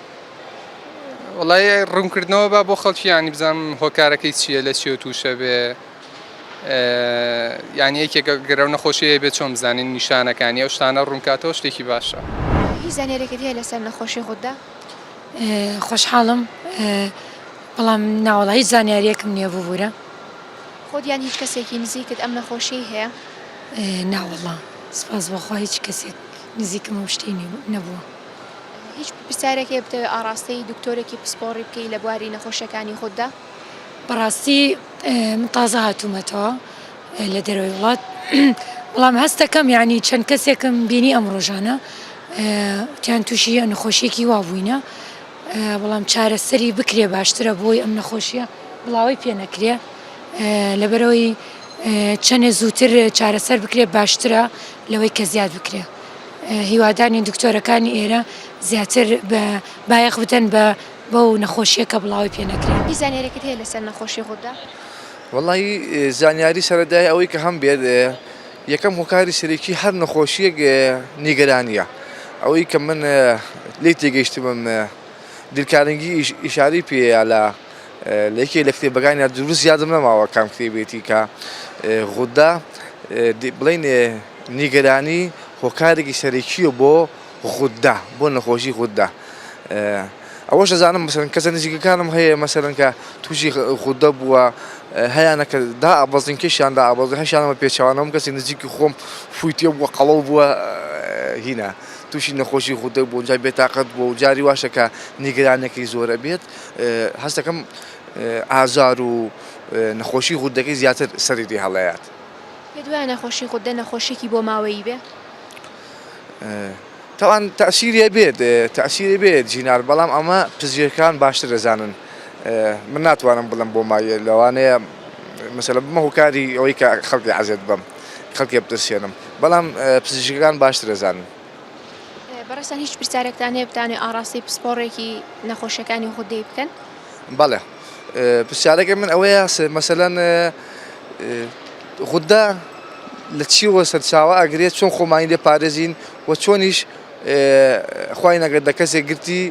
وەڵای ڕوونکردنەوە با بۆ خەڵکی یانی بزانم هۆکارەکەی چییە لە چیەوە تووشە بێ. یانی یەکێک گەر ئەو نەخۆشیەیە بێت چۆن بزانین نیشانەکانی ئەو شتانە ڕوونکاتەوە شتێکی باشە. هیچ زانیاریەکت هەیە لەسەر نەخۆشی غودە؟ خۆشحاڵم بەڵام ناوەڵا هیچ زانیاریەکم نییە ببورە. خۆت یان هیچ کەسێکی نزیکت ئەم نەخۆشیەی هەیە؟ ناوەڵا سوپاس بۆ خوا هیچ کەسێک نزیکم ئەو شتەی نەبووە. هیچ پرسیارێک هەیە بتەوێت ئاڕاستەی دکتۆرێکی پسپۆڕی بکەی لە بواری نەخۆشیەکانی غودە؟ بەڕاستی من تازە هاتوومەتەوە لە دەرەوەی وڵات بەڵام هەستەکەم یعنی چەند کەسێکم بینی ئەم ڕۆژانە وتیان تووشی نەخۆشیەکی وا بووینە بەڵام چارەسەری بکرێ باشترە بۆی ئەم نەخۆشیە بڵاوەی پێ نەکرێ لەبەرەوەی چەندێ زووتر چارەسەر بکرێ باشترە لەوەی کە زیاد بکرێ هیوادانی دکتۆرەکانی ئێرە زیاتر بە بایەخ بدەن بە بەو نەخۆشیە کە بڵاوەی پێ نەکرێ. هیچ زانیاریەکت هەیە لەسەر نەخۆشی غودە؟ وەڵایی زانیاری سەرەتایی ئەوەی کە هەم بێت یەکەم هۆکاری سەرەکی هەر نەخۆشیەک نیگەرانیە ئەوەی کە من لێی تێگەیشتبم دیلکارنگی ئیشارەی پێیە لە لە یەکێک لە کتێبەکانیا دروست یادم نەماوە کام کتێبێتی کە غودە بڵین نیگەرانی هۆکارێکی سەرەکیە بۆ غودە بۆ نەخۆشی غودە ئەوەش ئەزانم مەسەلەن کەسە نزیکەکانم هەیە مەسەلەن کە تووشی غودە بووە هەیانە کە دا ئابەزین کێشیان دا ئابەزین هەشیانەوە پێچەوانەوەم کەسی نزیکی خۆم فووی تێ بووە قەڵەو بووە هینا تووشی نەخۆشی غودە بوو جای بێتاقەت بوو و جاری واشە کە نیگەرانەکەی زۆرە بێت هەستەکەم ئازار و نەخۆشی غودەکەی زیاتر سەری لێ هەڵەیات. پێت وایە نەخۆشی غودە نەخۆشیەکی بۆماوەیی بێ؟ تەبعەن تەئسیری ئەبێت تەئسیری بێت جینار بەڵام ئەمە پزیشکان باشتر دەزانن من ناتوانم بڵێم بۆ مایە لەوانەیە مەسەلە بمە هۆکاری ئەوەی کە خەڵکی عەزێت بەم خەڵکی بترسێنم بەڵام پزیشکەکان باشتر دەزانن. بەڕێزتان هیچ پرسیارێکتان هەیە بتانەوێت ئاڕاستەی پسپۆڕێکی نەخۆشیەکانی غودەی بکەن؟ بەڵێ پرسیارەکەی من ئەوەیە مەسەلەن غودە لە چیەوە سەرچاوە ئەگرێت چۆن خۆمانی لێ پارێزین و چۆنیش خوای نەگەر دە کەسێک گرتی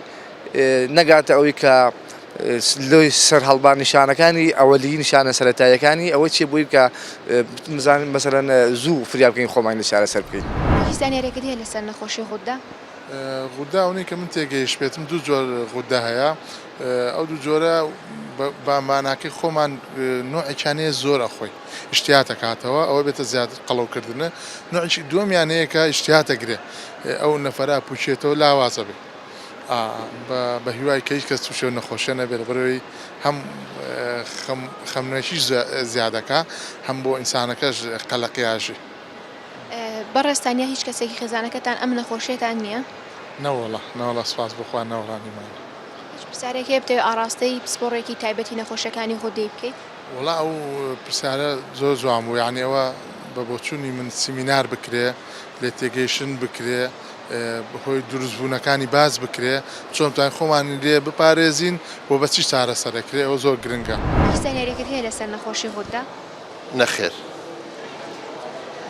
نەگاتە ئەوەی کە لۆی سەر هەڵبان نیشانەکانی ئەوەلی نیشانە سەتاییەکانی ئەوە چی بووی کە مەسەلەن زوو فریا بکەین خۆمانی لە چارەسەر بکەین. هیچ زانیاریەکت هەیە لەسەر نەخۆشی غودە؟ غودە ئەونەی کە من تێگەیشتبێتم دوو جۆر غودە هەیە ئەو دوو جۆرە بە ماناکەی خۆمان نوعێکیان هەیە زۆر ئەخۆی ئیشتیات ئەکاتەوە ئەوە بێتە زیاتر قەڵەوکردنە نوعێکی دووەمیان هەیە کە ئیشتیات ئەگرێ ئەو نەفەرە ئەپوکێتەوە لاواز ئەبێ بە هیوای کە هیچ کەس تووشی ئەو نەخۆشیە نەبێت لەبەرئەوەی هەم خەمنۆکیش زیادەکا هەم بۆ ئینسانەکەش قەلەقی ئاژی. بەڕێزتان یا هیچ کەسێکی خێزانەکەتان ئەم نەخۆشیەتان نییە؟ نەوەڵا نەوەڵا سوپاس بۆ خوا نەوەڵا نیمانە. هیچ پرسیارێک هەیە بتەوێت ئاڕاستەی پسپۆڕێکی تایبەتی نەخۆشیەکانی غودەی بکەیت؟ وەڵا ئەو پرسیارە زۆر جوان بوو یانی ئەوە بە بۆچوونی من سیمینار بکرێ لێ تێگەیشتن بکرێ هۆی دروستبوونەکانی باس بکرێ چۆن بتوانین خۆمانی لێ بپارێزین و بە چی چارەسەر ئەکرێ ئەوە زۆر گرنگە. هیچ زانیاریەکت هەیە لەسەر نەخۆشی غودە؟ نەخێر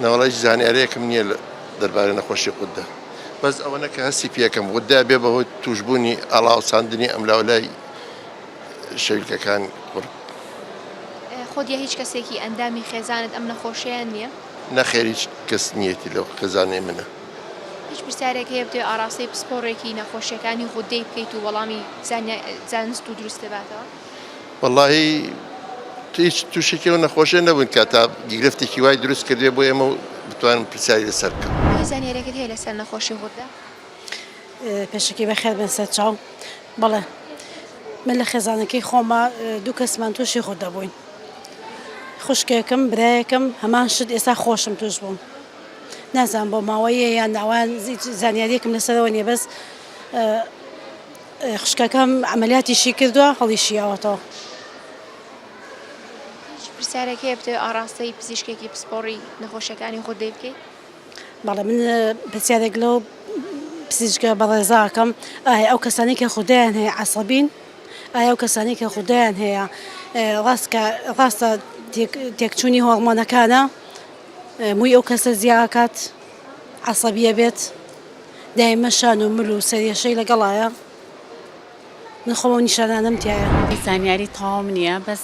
نەوەڵا هیچ زانیارێکم نییە دەربارەی نەخۆشی غودە بەس ئەوەنە کە هەستی پێکەم غودە بێ بەهۆی توشبوونی ئاڵاوساندنی ئەملاولای شەویلکەکان قوڕگ. خۆت یا هیچ کەسێکی ئەندامی خێزانت ئەم نەخۆشیەیان نییە؟ نەخێر هیچ کەس نییەتی لەو خێزانەی منە. هیچ پرسیارێک هەیە بتەوێت ئاڕاستەی پسپۆڕێکی نەخۆشیەکانی غودەی بکەیت و وەڵامی زانست و دروست باتەوە؟ وەڵاهی هیچ تووشێکی ئەو نەخۆشیە نەبووین کە تا گرفتێکی وای دروست کردبێ بۆ ئێمە و بتوانم پرسیاری لەسەر بکەم. هیچ زانیاریەکت هەیە لەسەر نەخۆشی غودە؟ پێشەکی بەخێر بێن سەرچاو. بەڵێ من لە خێزانەکەی خۆما دوو کەسمان تووشی غودە بووین خوشکێکم برایەکم هەمان شت ئێستا خۆشم توش بووم نازانم بۆ ماوەیە یان ناوان زانیاریەکم لەسەرەوە نییە بەس خوشکەکەم عەمەلیاتیشی کردووە هەڵیشیاوەتەوە. هیچ پرسیارێک هەیە بتەوێت ئاڕاستەی پزیشکێکی پسپۆڕی نەخۆشیەکانی غودەی بکەیت؟ بەڵێ من پرسیارێک لەو پزیشکە بەڕێزە ئەکەم ئایا ئەو کەسانەی کە غودەیان هەیە عەسەبین؟ ئایا ئەو کەسانەی کە غودەیان هەیە ڕاست کە ڕاستە تێکچوونی هۆڕمۆنەکانە مووی ئەو کەسە زیاکات عەسەبیە بێت؟ دایمە شان و مل و سەرێشەی لەگەڵایە من خۆم ئەو نیشانانەم تیایە. زانیاری تەواوم نییە بەس.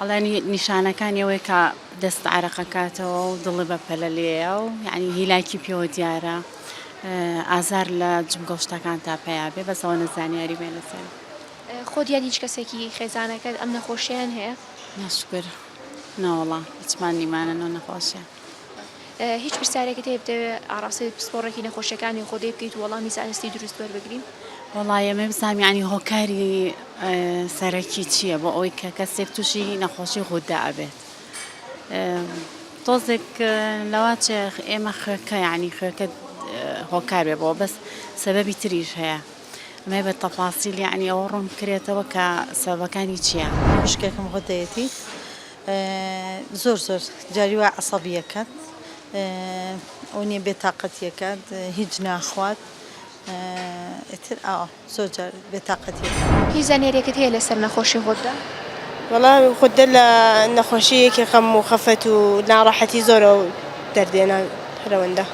ئەڵێنی نیشانەکانی ئەوەیە کە دەست عەرەق ئەکاتەوە و دڵی بە پەلە لێیە و یعنی هیلاکی پێوە دیارە ئازار لە جومگە و شتەکان تا پەیا بێ بەس ئەوەنە زانیاری بێ لەسەری. خۆت یان هیچ کەسێکی خێزانەکەت ئەم نەخۆشیەیان هەیە؟ نا شوکر نەوەڵا هیچمان نیمانە لەو نەخۆشیە. هیچ پرسیارێکت هەیە بتەوێ ئاڕاستەی پسپۆڕێکی نەخۆشیەکانی غودەی بکەیت و وەڵامی زانستی دروست وەربگری؟ وەڵایی ئەمەوێ بزانم یانی هۆکاری سەرەکی چییە بۆ ئەوەی کە کەسێک تووشی نەخۆشی غودە ئەبێت تۆزێک لەواچێ ئێمە خوێکە یانی خوێکە هۆکار بێ بۆ بەس سەبەبی تریش هەیە ئەمەوێ بە تەفاسیل یانی ئەوە ڕوون بکرێتەوە کە سەبەبەکانی چییە؟ خوشکێکم غودەیەتی زۆر زۆر جاری وایە عەسەبیەکات ئەوە نیە بێتاقەتیەکات هیچ ناخوات ئیتر ئاوا زۆر جار بێتاقەتیەکات. هیچ زانیاریەکت هەیە لەسەر نەخۆشی غودە؟ وەڵا غودە لە نەخۆشیەکی خەم و خەفەت و ناڕەحەتی زۆرەوە دەردێنا هەر ئەوەندە.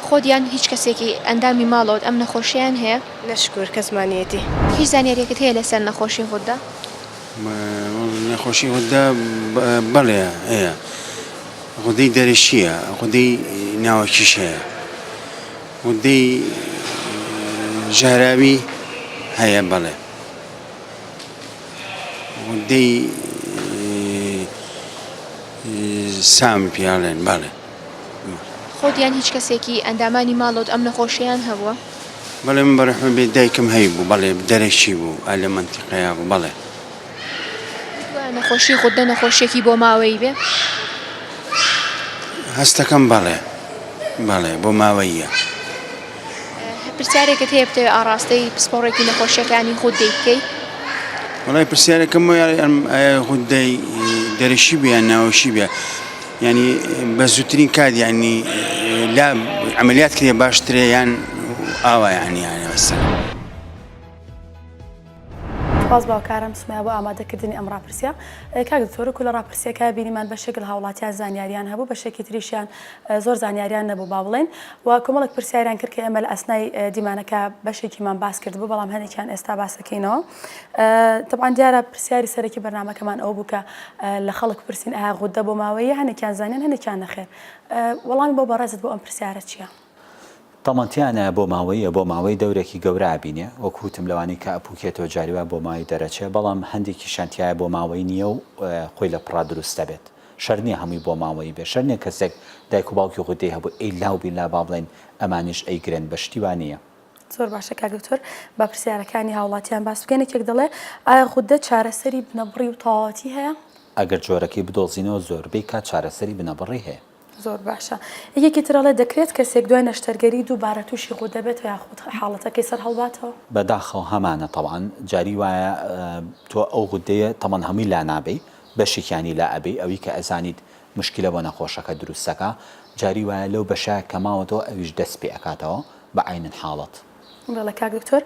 خۆت یان هیچ کەسێکی ئەندامی ماڵەوەت ئەم نەخۆشیەیان هەیە؟ نەشکور کەسمان نیەتی. هیچ زانیاریەکت هەیە لەسەر نەخۆشی غودە؟ نەخۆشی غودە بەڵێ هەیە غودەی دەرەکیە غودەی ناوەکیش هەیە غودەی ژەهراوی هەیە بەڵێ غودەی سام پیاڵێن بەڵێ. خۆت یان هیچ کەسێکی ئەندامانی ماڵەوت ئەم نەخۆشیەیان هەبووە؟ بەڵێ من بەڕەحمەت بێ دایکم هەیبوو بەڵێ دەرەکی بوو ئا لە مەنتیقەیا بوو بەڵێ. پێت وایە نەخۆشی غودە نەخۆشیەکی بۆماوەیی بێ؟ هەستەکەم بەڵێ بەڵێ بۆماوەییە. پرسیارێکت هەیە بتەوێ ئاڕاستەی پسپۆڕێکی نەخۆشیەکانی غودەی بکەی؟ وەڵای پرسیارەکەم ئایا غودەی دەرەکی بێ یان ناوەکی بێ؟ یانی بە زووترین کات یانی لا عملیات کرێ باشترە یان ئاوا یانی یانی مەسەلەن. سپاس باوکارم سومەیا بۆ ئامادەکردنی ئەم ڕاپرسیە. کاک دکتۆر وەکو لە ڕاپرسیەکە بینیمان بەشێک لە هاوڵاتیان زانیاریان هەبوو بەشێکی تریشیان زۆر زانیاریان نەبوو با بڵێین و کۆمەڵێک پرسیاریان کرد کە ئێمە لە ئەسنای دیمانەکە بەشێکیمان باس کردبوو بەڵام هەنێکیان ئێستا باسەکەینەوە تەبعەن دیارە پرسیاری سەرەکی بەرنامەکەمان ئەوە بوو کە لە خەڵک پرسین ئایا غودە بۆ ماوەیە هەنێکیان زانیان هەنێکیان نەخێر وەڵامی بۆ بەڕێزت بۆ ئەم پرسیارە چییە؟ تەمەن تیانە بۆ ماوەییە بۆ ماوەی دەورێکی گەورە ئەبینێ وەک وتم لەوانەی کە ئەپوکێتەوە جاری وایە بۆ ماوەی دەرەچێ بەڵام هەندێکیشیان تیایە بۆ ماوەی نییە و خۆی لە پڕا دروست دەبێت شەرت نییە هەمووی بۆ ماوەیی بێ شەرت نییە کەسێک دایک و باوکی غودەی هەبوو ئیلا و بیلا با بڵێین ئەمانیش ئەیگرن بە شتی وا نییە. زۆر باشە کاک دکتۆر با پرسیارەکانی هاوڵاتیان باس بکەین یەکێک دەڵێ ئایا غودە چارەسەری بنەبڕی و تەواوەتی هەیە؟ ئەگەر جۆرەکەی بدۆزینەوە زۆربەی کات چارەسەری بنەبڕی هەیە. زۆر باشە یەکێکی تر ئەڵێ دەکرێت کەسێک دوای نەشتەرگەری دووبارە تووشی غودە بێتەوە یاخود حاڵەتەکەی سەر هەڵباتەوە؟ بەداخەوە هەمانە تەبعەن جاری وایە تۆ ئەو غودەیە تەمەن هەمووی لانابەی بەشێکیانی لا ئەبەی ئەوی کە ئەزانیت مشکیلە بۆ نەخۆشەکە دروست ئەکا جاری وایە لەو بەشە کە ماوەتەوە ئەویش دەست پێ ئەکاتەوە بە عەینن حاڵەت. بەڵێ کاک دکتۆر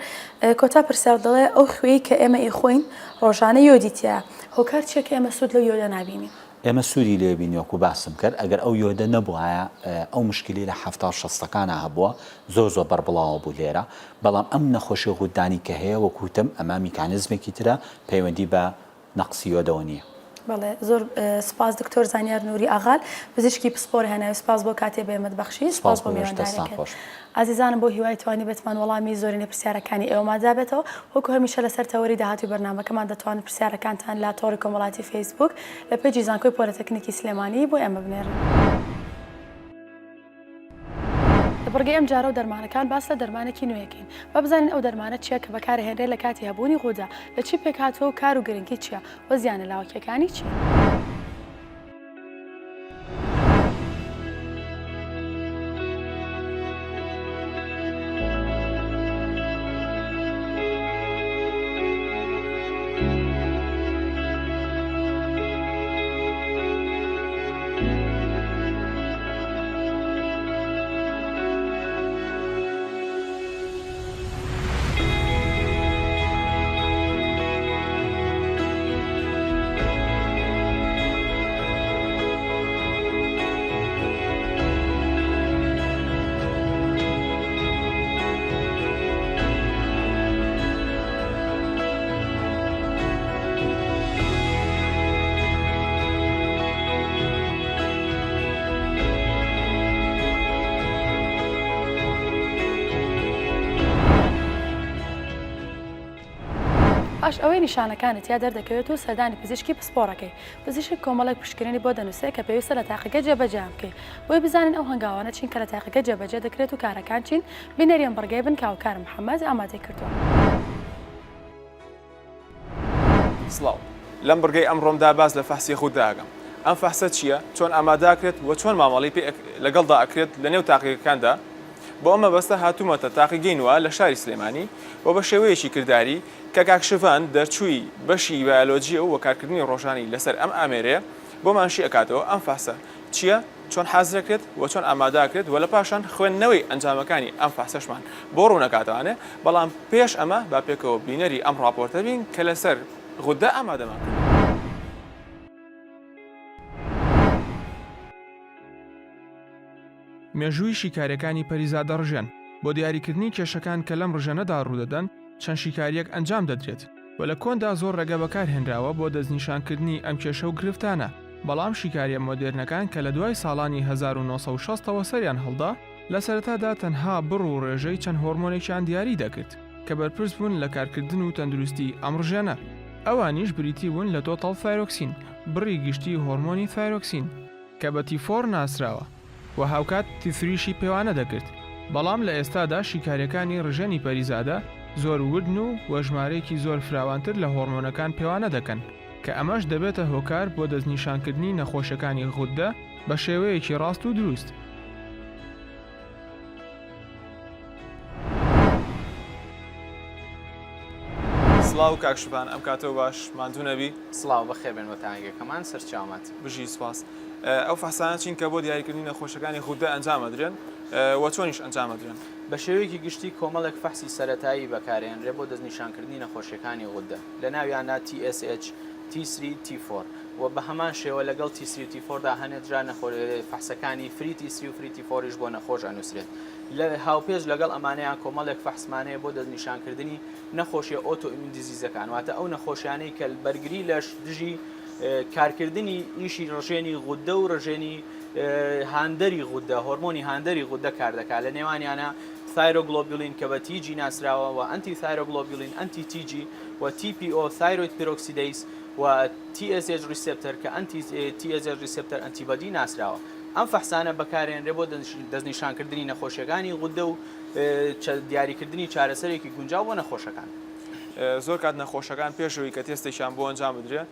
کۆتا پرسیار دەڵێ ئەو خوێی کە ئێمە ئیخۆین ڕۆژانە یۆدی تیایە هۆکار چیە کە ئێمە سوود لەو یۆدە نابینین؟ ئێمە سوودی لێ بینی وەکو باسم کرد ئەگەر ئەو یۆدە نەبوایە ئەو مشکلەی لە حەفتا و شەستەکانا هەبووە زۆر زۆر بەربڵاوە بوو لێرە بەڵام ئەم نەخۆشی غوددانی کە هەیە وەکو وتم ئەمە میکانزمێکی ترە پەیوەندی بە نەقسی یۆدەوە نییە. بەڵێ زۆر سوپاس دکتۆر زانیار نوری ئاغال پزیشکی پسپۆری هەناوی سوپاس بۆ کاتێ بە ئێمەت بەخشی سوپاس سوپاس بۆ بۆ ئێوەش دەستان میوانداریەکەت خۆش. ئازیزانم بۆ هیوای توانیبێتمان وەڵامی زۆرینەی پرسیارەکانی ئێوەمان دابێتەوە وەکو هەمیشە لەسەر تەوەری داهاتووی بەرنامەکەمان دەتوانن پرسیارەکانتان لە تۆڕی کۆمەڵایەتی فەیسبووک لە پەیجی زانکۆی پۆلەتەکنیکی سلێمانی بۆ ئێمە بنێرن. لە بڕگەی ئەمجارە و دەرمانەکان باس لە دەرمانێکی نوێ ئەکەین. با بزانین ئەو دەرمانە چییە کە بەکارئەهێنرێت لە کاتی هەبوونی غودە، لە چی پێکهاتووە و کار و گرنگی چییە و زیانە لاوەکییەکانی چین. پاش ئەوەی نیشانەکانت تیا دەردەکەوێت و سەردانی پزیشکی پسپۆڕەکەی، پزیشک کۆمەڵێک پشکنینی بۆ دەنووسێت کە پێویستە لە تاقیگە جێبەجێیان بکەی. بۆی بزانین ئەو هەنگاوانە چین کە لە تاقیگە جێبەجێ دەکرێت و کارەکان چین، بینەری ئەم بڕگەیە بن کە هاوکارم محەمەد ئامادەی کردووە. سڵاو. لەم بڕگەی ئەمڕۆمدا باس لە فەحسی غودە ئەکەم. ئەم فەحسە چییە، چۆن ئامادە ئەکرێت و چۆن مامەڵەی پێ لەگەڵدا ئەکرێت لە نێو تاقیگەکاندا؟ بۆ ئەم مەبەستە هاتوومەتە تاقیگەی نوا لە شاری سلێمانی و بە شێوەیەکی کرداری کە کاک شڤان دەرچووی بەشی بایۆلۆجییە و کارکردنی ڕۆژانەی لەسەر ئەم ئامێرەیە بۆمان شی ئەکاتەوە ئەم فەحسە چییە، چۆن حازرەکرێت و چۆن ئامادەکرێت و لە پاشان خوێندنەوەی ئەنجامەکانی ئەم فەحسەشمان بۆ ڕوونەکاتەوانێ، بەڵام پێش ئەمە با پێکەوە بینەری ئەم ڕاپۆرتە بین کە لەسەر غودە ئامادەمان کردووە. مێژووی شیکاریەکانی پەریزادە ڕژێن، بۆ دیاریکردنی کێشەکان کە لەم ڕژێنەدا ڕوودەدەن چەند شیکاریەک ئەنجام دەدرێت و لە کۆندا زۆر ڕێگە بەکارهێنراوە بۆ دەستنیشانکردنی ئەم کێشە و گرفتانە، بەڵام شیکاریە مۆدێرنەکان کە لە دوای ساڵانی 1960 ەوە سەریان هەڵدا لە سەرەتادا تەنها بڕ و ڕێژەی چەند هۆرمۆنێکیان دیاری دەکرد کە بەرپرس بوون لە کارکردن و تەندروستی ئەم ڕژێنە. ئەوانیش بریتی بوون لە total thyroxine، بڕی گشتی هۆرمۆنی ثایرۆکسین، کە بە T four ناسراوە و هاوکات T three شی پێوانە دەکرد، بەڵام لە ئێستادا شیکاریەکانی ڕژێنی پەریزادە زۆر وردن و و ژمارەیەکی زۆر فراوانتر لە هۆڕمۆنەکان پێوانە دەکەن کە ئەمەش دەبێتە هۆکار بۆ دەستنیشانکردنی نەخۆشەکانی غوددە بە شێوەیەکی ڕاست و دروست. سڵاو کاک شڤان ئەم کاتەو باش ماندوو نەبی. سڵاو بەخێربێن بۆ تاقیگەکەمان سەرچاومەت. بژی سوپاس. ئەو فەحسانە چین کە بۆ دیاریکردنی نەخۆشەکانی غودە ئەنجام ئەدرێن و چۆنیش ئەنجام ئەدرێن؟ بە شێوەیەکی گشتی کۆمەڵێک فەحسی سەرەتایی بەکارئێنرێ بۆ دەستنیشانکردنی نەخۆشیەکانی غودە لە ناویاندا TSH، T three، T four و بە هەمان شێوە لەگەڵ T three و T four دا هەنێ جار فەحسەکانی free T three و free T four یش بۆ نەخۆش ئەنوسرێت. لە هاوپێچ لەگەڵ ئەمانەیان کۆمەڵێک فەحسمان هەیە بۆ دەستنیشانکردنی نەخۆشیە autoimmune disease ەکان واتە ئەو نەخۆشیانەی کە بەرگری لەش دژی کارکردنی ئیشی ڕژێنی غودە و ڕژێنی هاندەری غودە هۆرمۆنی هاندەری غودە کار دەکات لە نێوانیانە thyroglobulin کە بە TG ناسراوە و anti thyroglobulin anti TG و TPO thyroid peroxidase و TSH receptor کە anti TSH receptor antibody ناسراوە. ئەم فەحسانە بەکارێنرێ بۆ دەستنیشانکردنی نەخۆشیەکانی غودە و دیاریکردنی چارەسەرێکی گونجاو بۆ نەخۆشەکان. زۆر کات نەخۆشەکان پێش ئەوەی کە تێستێکیان بۆ ئەنجام بدرێ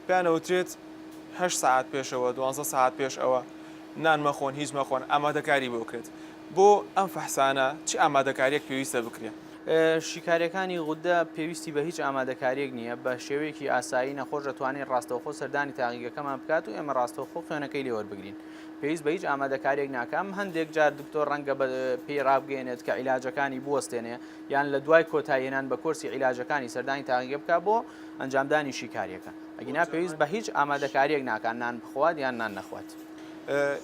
پێیان ئەوترێت هەشت سەعات پێشەوە دوانزە سەعات پێش ئەوە نان مەخۆن هیچ مەخۆن ئامادەکاری بۆ بکرێت بۆ ئەم فەحسانە چ ئامادەکاریەک پێویستە بکرێ؟ شیکاریەکانی غودە پێویستی بە هیچ ئامادەکاریەک نییە، بە شێوەیەکی ئاسایی نەخۆش دەتوانێت ڕاستەوخۆ سەردانی تاقیگەکەمان بکات و ئێمە ڕاستەوخۆ خوێنەکەی لێ وەربگرین پێویست بە هیچ ئامادەکاریەک ناکەم هەندێک جار دکتۆر ڕەنگە پێی ڕابگەێنێت کە عیلاجەکانی بوەستێنێ یان لە دوای کۆتاییهێنان بە کۆرسی عیلاجەکانی سەردانی تاقیگە بکات بۆ ئەنجامدانی شیکاریەکە ئەگینا پێویست بە هیچ ئامادەکاریەک ناکات نان بخوات یان نان نەخوات.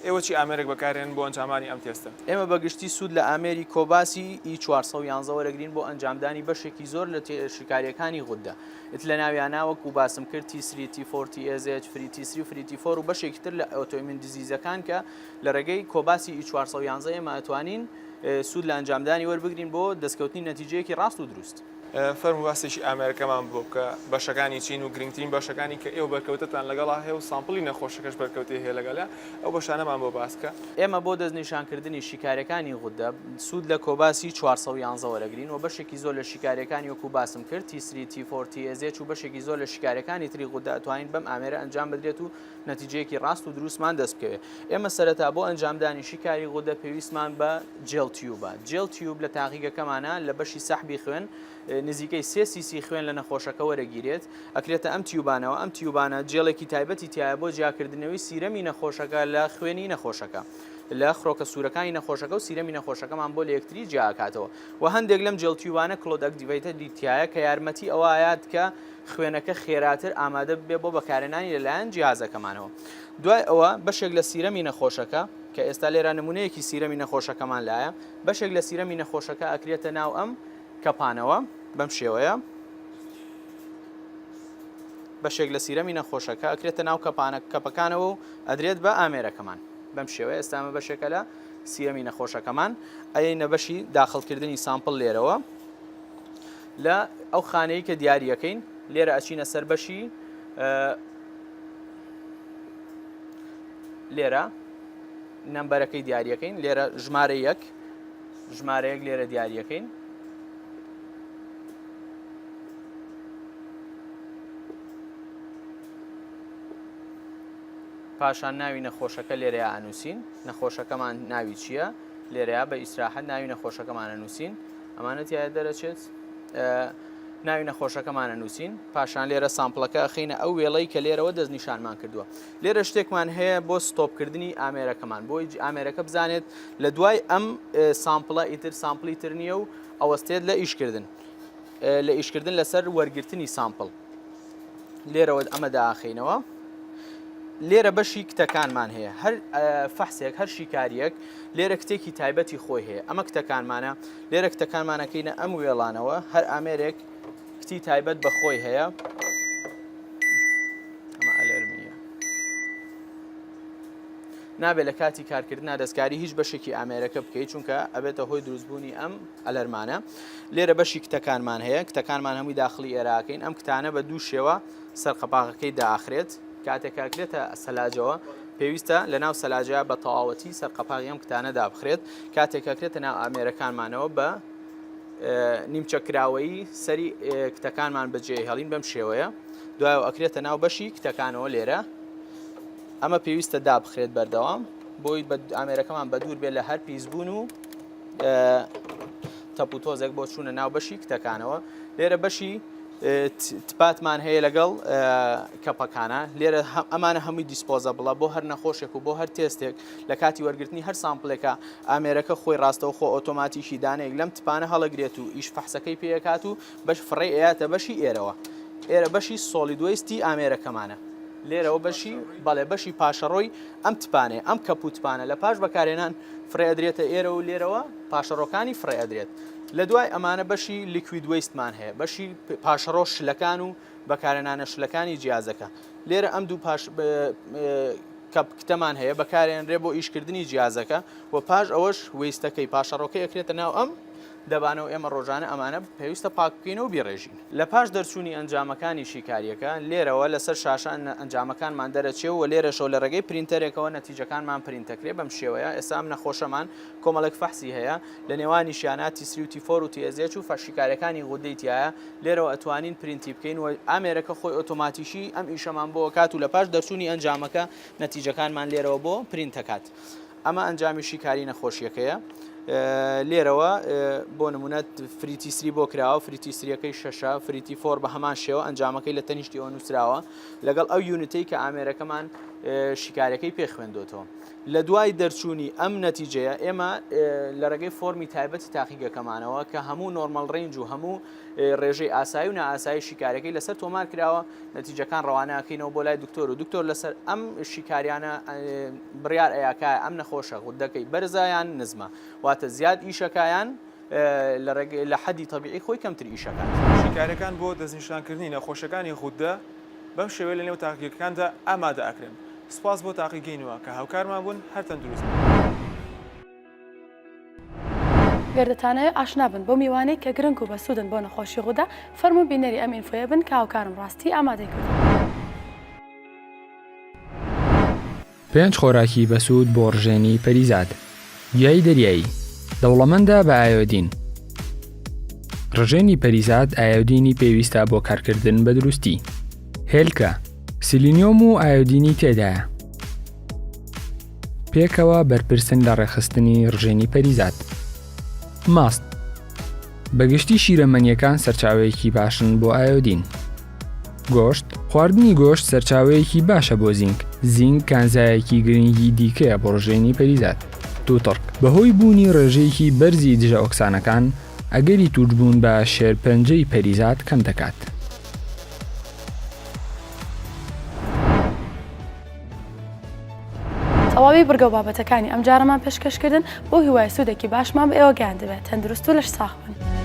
ئێوە چی ئامێرێک بەکارهێنن بۆ ئەنجامانی ئەم تێستە؟ ئێمە بە گشتی سوود لە ئامێری Cobas ی E 411 وەرەگرین بۆ ئەنجامدانی بەشێکی زۆر لە شیکارییەکانی غوددە ت لە ناویانا وەکو باسم کرد T three، T four، TSH، free T three و free T four و بەشێکی تر لە autoimmune disease ەکان کە لە ڕێگەی Cobas ی E 411 ئێمە ئەتوانین سوود لە ئەنجامدانی وەربگرین بۆ دەستکەوتنی نەتیجەیەکی ڕاست و دروست. فەرموو باسێکی ئامێرەکەمان بۆ بکە، بەشەکانی چین و گرنگترین بەشەکانی کە ئێوە بەرکەوتەتان لەگەڵا هەیە و sample ی نەخۆشەکەش بەرکەوتەی هەیە لەگەڵیا، ئەو بەشانەمان بۆ باس کە. ئێمە بۆ دەستنیشانکردنی شیکاریەکانی غودە سوود لە Cobas ی 411 وەرەگرین و بەشێکی زۆر لە شیکاریەکانی وەکو باسم کرد T three، T four، TSH و بەشێکی زۆر لە شیکاریەکانی تری غودە ئەتوانین بەم ئامێرە ئەنجام بدرێت و نەتیجەیەکی ڕاست و دروستمان دەست بکەوێت. ئێمە سەرەتا بۆ ئەنجامدانی شیکاری غودە پێویستمان بە gel tube ە. gel tube لە تاقیگەکەمانە لە بەشی سەحبی خوێن نزیکەی سێ سیسی خوێن لە نەخۆشەکە وەرەگیرێت ئەکرێتە ئەم tube انەوە، ئەم tube انە جێڵێکی تایبەتی تیایە بۆ جیاکردنەوەی سیرەمی نەخۆشەکە لە خوێنی نەخۆشەکە لە خرۆکە سوورەکانی نەخۆشەکە و سیرەمی نەخۆشەکەمان بۆ لە یەکتری جیاکاتەوە و هەندێک لەم gel tube انە clot activator ی تیایە کە یارمەتی ئەوە ئەیات کە خوێنەکە خێراتر ئامادە ببێت بۆ بەکارهێنانی لەلایەن جیهازەکەمانەوە. دوای ئەوە بەشێک لە سیرەمی نەخۆشەکە، کە ئێستا لێرە نمونەیەکی سیرەمی نەخۆشەکەمان لایە، بەشێک لە سیرەمی نەخۆشەکە ئەکرێتە ناو ئەم cup انەوە بەم شێوەیە. بەشێک لە سیرەمی نەخۆشەکە ئەکرێتە ناو cup انە cup ەکانەوە و ئەدرێت بە ئامێرەکەمان بەم شێوەیە. ئێستا ئەمە بەشێکە لە سیرەمی نەخۆشەکەمان. ئەیەینە بەشی داخڵکردنی sample لێرەوە. لە ئەو خانەی کە دیاریەکەین. لێرە ئەچینە سەر بەشی لێرە نەمبەرەکەی دیاریەکەین لێرە ژمارە یەک ژمارەیەک لێرە دیاریەکەین پاشان ناوی نەخۆشەکە لێرەیا ئەنووسین نەخۆشەکەمان ناوی چییە لێرەیا بە ئیسراحەت ناوی نەخۆشەکەمان ئەنووسین ئەمانە تایە دەرەچێت ناوی نەخۆشەکەمان ئەنووسین پاشان لێرە sample ەکە ئەخینە ئەو وێڵەی کە لێرەوە دەستنیشانمان کردووە لێرە شتێکمان هەیە بۆ stop کردنی ئامێرەکەمان بۆی ئامێرەکە بزانێت لە دوای ئەم sample ە ئیتر sample ی تر نییە و ئەوەستێت لە ئیشکردن لە ئیشکردن لەسەر وەرگرتنی sample لێرەوە ئەمە داخینەوە لێرە بەشی kit ەکانمان هەیە هەر فەحسێک هەر شیکاریەک لێرە kit ێکی تایبەتی خۆی هەیە ئەمە kit ەکانمانە لێرە kit ەکانمانەکەینە ئەم وێڵانەوە هەر ئامێرێک kit ی تایبەت بە خۆی هەیە ئەمە alarm یە نابێت لە کاتی کارکردنا دەستکاری هیچ بەشێکی ئامێرەکە بکەیت چونکە ئەبێتە هۆی دروستبوونی ئەم alarm انە لێرە بەشی kit ەکانمان هەیە kit ەکانمان هەمووی داخلی ئێراکەین ئەم kit انە بە دوو شێوە سەر قەپاغەکەی داخرێت کاتێک ئەکرێتە سەلاجەوە پێویستە لە ناو سەلاجە بە تەواوەتی سەر قەپاغی ئەم kit انە دابخرێت کاتێک ئەکرێتە ناو ئامێرەکانمانەوە بە نیمچە کراوەیی سەری kit ەکانمان بەجێ هێڵین بەم شێوەیە دوایەوە ئەکرێتە ناو بەشی kit ەکانەوە لێرە ئەمە پێویستە دابخرێت بەردەوام بۆی بە ئامێرەکەمان بەدوور بێت لە هەر پیسبوون و تەپ و تۆزێک بۆ چوونە ناو بەشی kit ەکانەوە لێرە بەشی tip اتمان هەیە لەگەڵ cap ەکانە لێرە ئەمانە هەمووی disposable ە بۆ هەر نەخۆشێک و بۆ هەر تێستێک لە کاتی وەرگرتنی هەر sample ێکە ئامێرەکە خۆی ڕاستەوخۆ ئۆتۆماتیکی دانەیەک لەم tip انە هەڵەگرێت و ئیش فەحسەکەی پێکات و بەش فڕێ ئەیاتە بەشی ئێرەوە ئێرە بەشی solid waste ی ئامێرەکەمانە لێرەوە بەشی بەڵێ بەشی پاشەڕۆی ئەم tip انەیە ئەم cap و tip انە لە پاش بەکارهێنان فڕێ ئەدرێتە ئێرە و لێرەوە پاشەڕۆکانی فڕێ ئەدرێت لە دوای ئەمانە بەشی liquid waste مان هەیە بەشی پاشەڕۆ شلەکان و بەکارهێنانە شلەکانی جیازەکە لێرە ئەم دوو پاش cap kit ەمان هەیە بەکارێنرێ بۆ ئیشکردنی جیازەکە و پاش ئەوەش waste ەکەی پاشەڕۆکەی ئەکرێتە ناو ئەم دەبانە و ئێمە ڕۆژانە ئەمانە پێویستە پاک بکەینەوە و بیڕێژین. لە پاش دەرچوونی ئەنجامەکانی شیکارییەکە، لێرەوە لەسەر شاشە ئەنجامەکانمان دەرەچێ و لێرەشەوە لە ڕێگەی پرینتەرێکەوە نەتیجەکانمان پرینت دەکرێ بەم شێوەیە، ئێستا ئەم نەخۆشەمان کۆمەڵێک فەحسی هەیە لە نێوانیشیانا T three و T four و TSH و شیکاریەکانی غودەی تیایە، لێرەوە ئەتوانین پرینتی بکەین و ئامێرەکە خۆی ئۆتۆماتیکی ئەم ئیشەمان بۆ ئەکات و لە پاش دەرچوونی ئەنجامەکە نەتیجەکانمان لێرەوە بۆ پرینت ئەکات. ئەمە ئەنجامی شیکاری نەخۆشیەکەیە لێرەوە بۆ نمونە free T three بۆ کراوە free T three ەکەی شەشە free T four بە هەمان شێوە ئەنجامەکەی لە تەنیشتی ئەوە نووسراوە لەگەڵ ئەو unit ەی کە ئامێرەکەمان شیکارەکەی پێ خوێندۆتەوە لە دوای دەرچوونی ئەم نەتیجەیە ئێمە لە ڕێگەی فۆرمی تایبەتی تاقیگەکەمانەوە کە هەموو normal range و هەموو ڕێژەی ئاسایی و نائاسایی شیکارەکەی لەسەر تۆمار کراوە نەتیجەکان ڕەوانە ئەکەینەوە بۆ لای دکتۆر و دکتۆر لەسەر ئەم شیکاریانە بڕیار ئەیاکایە ئەم نەخۆشە غودەکەی بەرزە یان نزمە واتە زیاد ئیشەکایان لە حەدی تەبیعی خۆی کەمتر ئیشەکات. شیکاریەکان بۆ دەستنیشانکردنی نەخۆشەکانی غودە بەم شێوەیە لەنێو تاقیگەکاندا ئامادە ئەکرێن. سوپاس بۆ تاقیگەی نوا کە هاوکارمان بوون هەر تەندروست بن. گەر دەتانەوێ ئاشنا بن بەو میوانەی کە گرنگ و بەسوودن بۆ نەخۆشی غودە، فەرموون بینەری ئەم info یە بن کە هاوکارم ڕاستی ئامادەی کردوون. پێنج خۆراکی بەسوود بۆ ڕژێنی پەریزاد. گیای دەریایی، دەوڵەمەندە بە ئایۆدین. ڕژێنی پەریزاد ئایۆدینی پێویستە بۆ کارکردن بە دروستی. هێلکە، سیلینیۆم و ئایۆدینی تێدایە. پێکەوە بەرپرسن لە ڕێکخستنی ڕژێنی پەریزاد. ماست، بەگشتی شیرەمەنیەکان سەرچاوەیەکی باشن بۆ ئایۆدین. گۆشت، خواردنی گۆشت سەرچاوەیەکی باشە بۆ زینک، زینک کانزایەکی گرنگی دیکەیە بۆ ڕژێنی پەریزاد. توتڕک، بەهۆی بوونی ڕێژەیەکی بەرزی دژە ئۆکسانەکان، ئەگەری تووشبوون بە شێرپەنجەی پەریزاد کەم دەکات. تەواوی بڕگە و بابەتەکانی ئەمجارەمان پێشکەش کردن، بەو هیوایە سوودێکی باشمان بە ئێوە گەیاندبێت. تەندروست و لەش ساغ بن.